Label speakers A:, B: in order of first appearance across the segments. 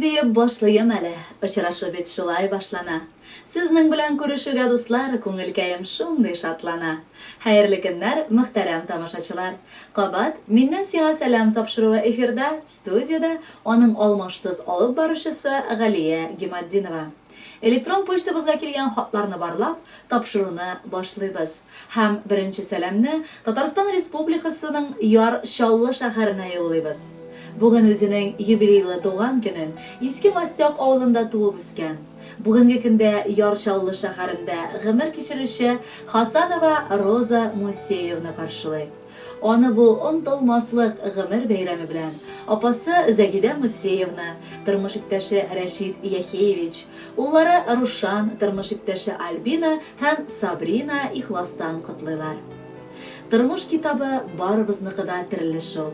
A: диеп башлыем әле, очрашу бит шулай башлана. Сезнең белән күрешүгә, дуслар, күңелкәем шундый шатлана. Хәерле көннәр, мөхтәрәм тамашачылар! Кабат Миннән сиңа сәлам тапшыруы эфирда, студиядә аның алмашсыз алып баручысы Галия Гиматдинова. Электрон почтабызга килгән хатларны барлап, тапшыруны башлыйбыз. Һәм беренче сәламне Татарстан Республикасының Яр Чаллы шәһәренә юллыйбыз. Бүген үзенең юбилейлы туган көнен Иске Мостяк авылында туып үскән, бүгенге көндә Яр Чаллы шәһәрендә гомер кичерүче Хасанова Роза Мусеевна каршылый. Аны бу онытылмаслык гомер бәйрәме белән апасы Зәгидә Мусеевна, тормыш иптәше Рәшит Яхеевич, уллары Рушан, тормыш иптәше Альбина һәм Сабрина ихластан котлыйлар. Тормыш китабы барыбызныкы да терле шул.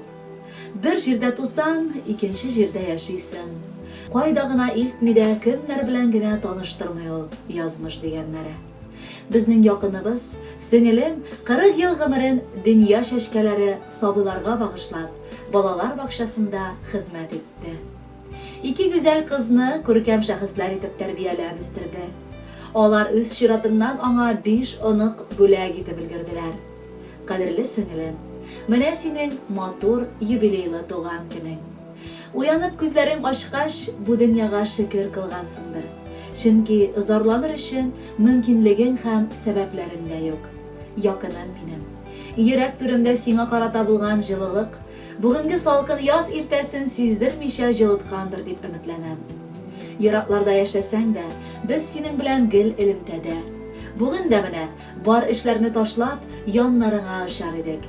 A: Бер җирдә тусаң, икенче җирдә яшисең. Кайда гына илтми дә, кемнәр белән генә таныштырмый ул язмыш дигәннәре. Безнең якыныбыз, сеңелем, 40 ел гомерен дөнья чәчкәләре сабыйларга багышлап, балалар бакчасында хезмәт итте. Ике гүзәл кызны күркәм шәхесләр итеп тәрбияләп үстерде. Алар үз чиратыннан аңа биш онык бүләк итеп өлгерделәр. Кадерле сеңелем, менә синең матур юбилейлы туган көнең. Уянып күзләрең ачкач, бу дөньяга шөкер кылгансыңдыр. Чөнки зарланыр өчен мөмкинлегең һәм сәбәпләрең дә юк. Якыным минем. Йөрәк түремдә сиңа карата булган җылылык, бүгенге салкын яз иртәсен сиздермичә җылыткандыр дип өметләнәм. Еракларда яшәсәң дә, без синең белән гел элемтәдә. Бүген дә менә, бар эшләрне ташлап, яннарыңа очар идек.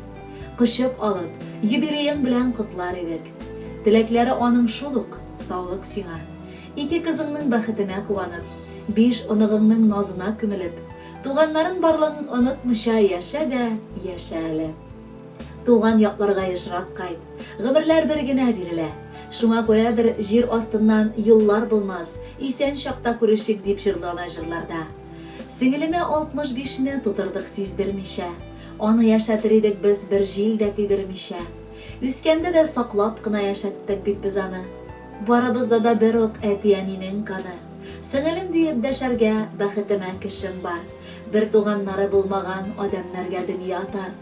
A: Кочып алып, юбилеең белән котлар идек. Теләкләре аның шул ук, саулык сиңа. Ике кызыңның бәхетенә куанып, биш оныгыңның назына күмелеп, туганнарын барлыгың онытмыйча яшә дә яшә әле. Туган якларга ешрак кайт. Гомерләр бер генә бирелә. Шуңа күрәдер җир астыннан юллар булмас, исән чакта күрешик дип җырлана җырларда. Сеңелемә 65 не тутырдык сиздермичә. Аны яшәтер идек без бер җил дә тидермичә. Үскәндә дә саклап кына яшәттек бит без аны. Барыбызда да бер үк әти-әнинең каны. Сеңелем диеп дәшәргә бәхетемә кешем бар. Бертуганнары булмаган адәмнәргә дөнья тар.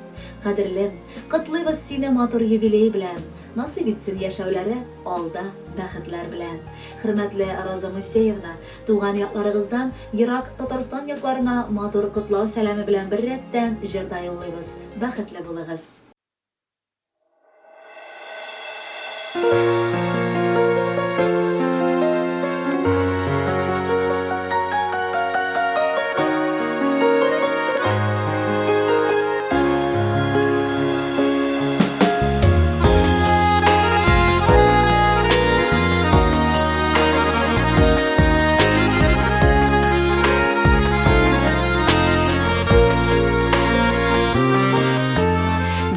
A: Кадерлем, котлыйбыз сине матур юбилей белән. Насыйп итсен яшәүләре алда бәхетләр белән. Хөрмәтле Роза Мусеевна, туган якларыгыздан ерак Татарстан якларына матур котлау сәламе белән беррәттән җыр да юллыйбыз. Бәхетле булыгыз.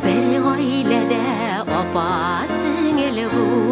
B: Бер гаиләдә апа сеңел бу.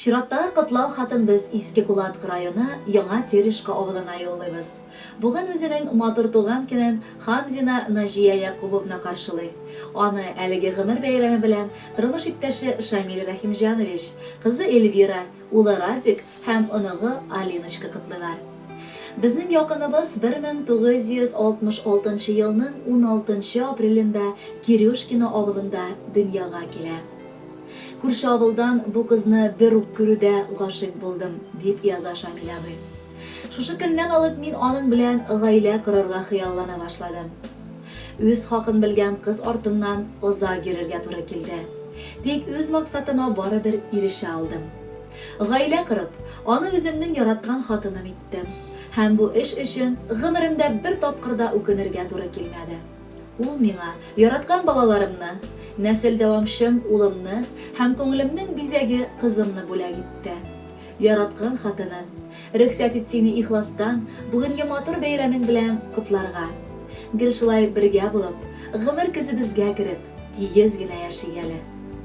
A: Чираттагы котлау хатын без Иске Кулаткы районы Яңа Терешка авылына юллыйбыз. Бүген үзенең матур туган көнен Хамзина Наҗия Якубовна каршылый. Аны әлеге гомер бәйрәме белән тормыш иптәше Шамил Рәхимҗанович, кызы Эльвира, улы Радик һәм оныгы Алиночка котлыйлар. Безнең якыныбыз 1966 нчы елның уналтынчы апрелендә Кирюшкино авылында дөньяга килә. Күрше авылдан бу кызны бер үк күрүдә гашыйк булдым, дип яза Шамил абый. Шушы көннән алып мин аның белән гаилә корырга хыяллана башладым. Үз хакын белгән кыз артыннан озак йөрергә туры килде. Тик үз максатыма барыбер ирешә алдым. Гаилә корып, аны үземнең яраткан хатыным иттем. Һәм бу эш өчен гомеремдә бер тапкыр да үкенергә туры килмәде. Ул миңа яраткан балаларымны, нәсел дәвамчым улымны һәм күңелемнең бизәге кызымны бүләк итте. Яраткан хатыным, рөхсәт ит сине ихластан бүгенге матур бәйрәмең белән котларга. Гел шулай бергә булып, гомер көзебезгә кереп, тигез генә яшик әле.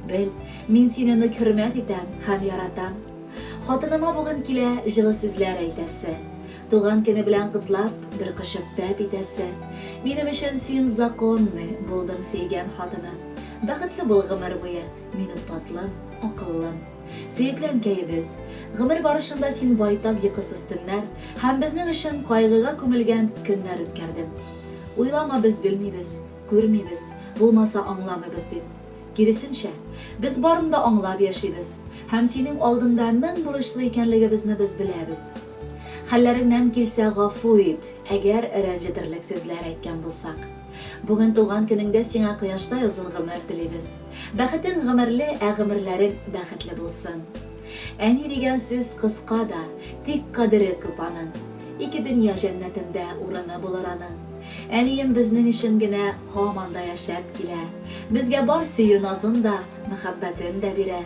A: Бел, мин сине нык хөрмәт итәм һәм яратам. Хатыныма бүген килә җылы сүзләр әйтәсе. Туган көне белән котлап, бер кочып пәп итәсе. Минем өчен син законный булдың сөйгән хатыным. Бәхетле бул гомер буе, минем татлым, акыллым. Сөекле әнкәебез, гомер барышында син байтак йокысыз төннәр һәм безнең өчен кайгыга күмелгән көннәр үткәрдең. Уйлама без белмибез, күрмибез, булмаса аңламыйбыз дип. Киресенчә, без барын да аңлап яшибез һәм синең алдыңда мең бурычлы икәнлегебезне без беләбез. Хәлләреңнән килсә, гафу ит, әгәр рәнҗетерлек сүзләр әйткән булсак. Бүген туган көнеңдә сиңа кояштай озын гомер телибез. Бәхетең гомерле, ә гомерләрең бәхетле булсын. Әни дигән сүз кыска да, тик кадере күп аның. Ике дөнья җәннәтендә урыны булыр аның. Әнием безнең өчен генә һаман да яшәп килә. Безгә бар сөю-назын да, мәхәббәтен дә бирә.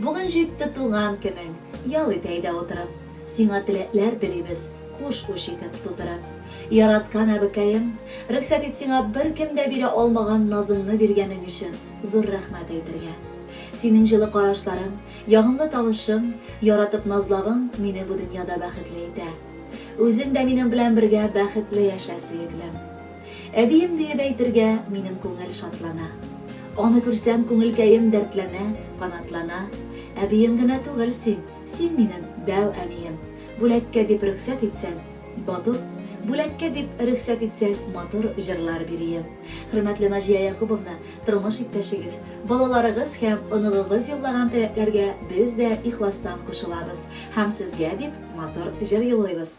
A: Бүген җитте туган көнең, ял ит әйдә утырып. Сиңа теләкләр телибез, куш уч итеп тутырып. Яраткан әбекәем, рөхсәт ит сиңа беркем дә бирә алмаган назыңны биргәнең өчен зур рәхмәт әйтергә. Синең җылы карашларың, ягымлы тавышың, яратып назлавың мине бу дөньяда бәхетле итә. Үзең дә минем белән бергә бәхетле яшә, сөеклем. Әбием диеп әйтергә минем күңел шатлана. Аны күрсәм, күңелкәем дәртләнә, канатлана. Әбием генә түгел син, син минем дәү әнием. Бүләккә дип рөхсәт итсәң, батур, бүләккә дип рөхсәт итсәң, матур җырлар бирием. Хөрмәтле Наҗия Якубовна, тормыш иптәшегез, балаларыгыз һәм оныгыгыз юллаган теләкләргә без дә ихластан кушылабыз һәм сезгә дип матур җыр юллыйбыз.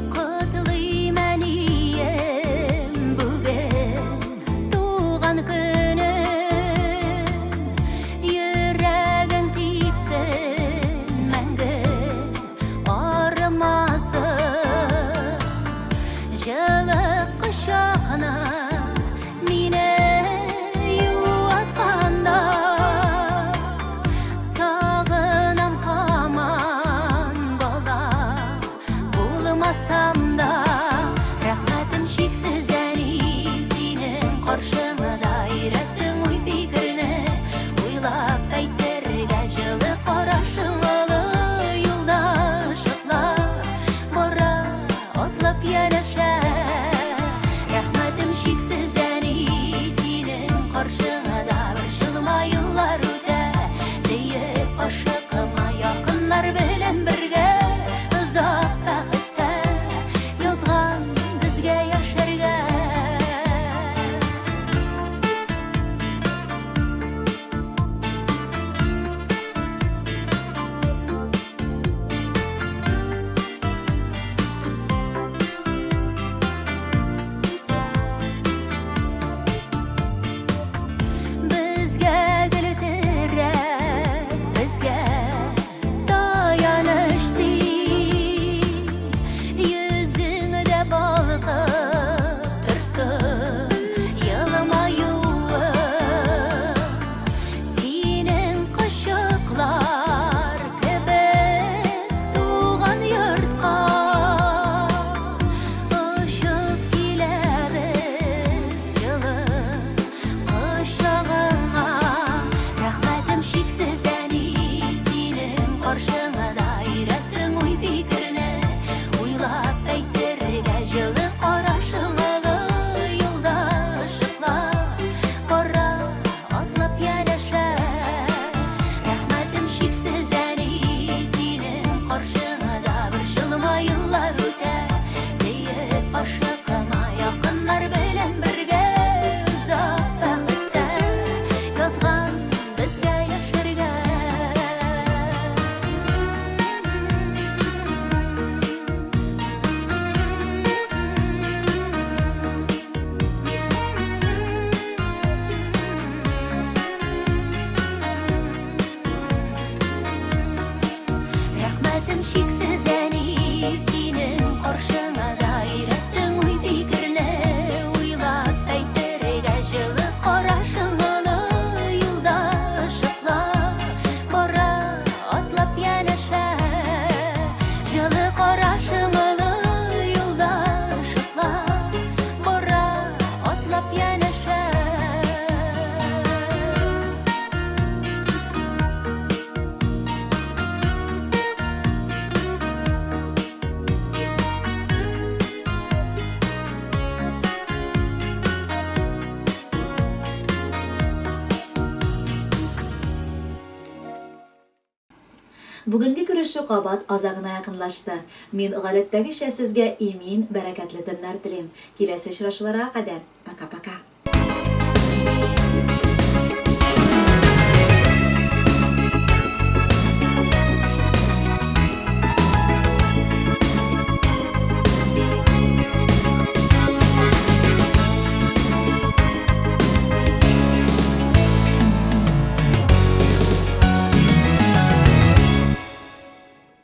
B: Котлыйм, әнием, бүген туган көнең. Йөрәгең типсен.
A: Бүгенге күрешү кабат азагына якынлашты. Мин гадәттәгечә сезгә имин, бәрәкәтле төннәр телим. Киләсе очрашуларга кадәр, пока-пока!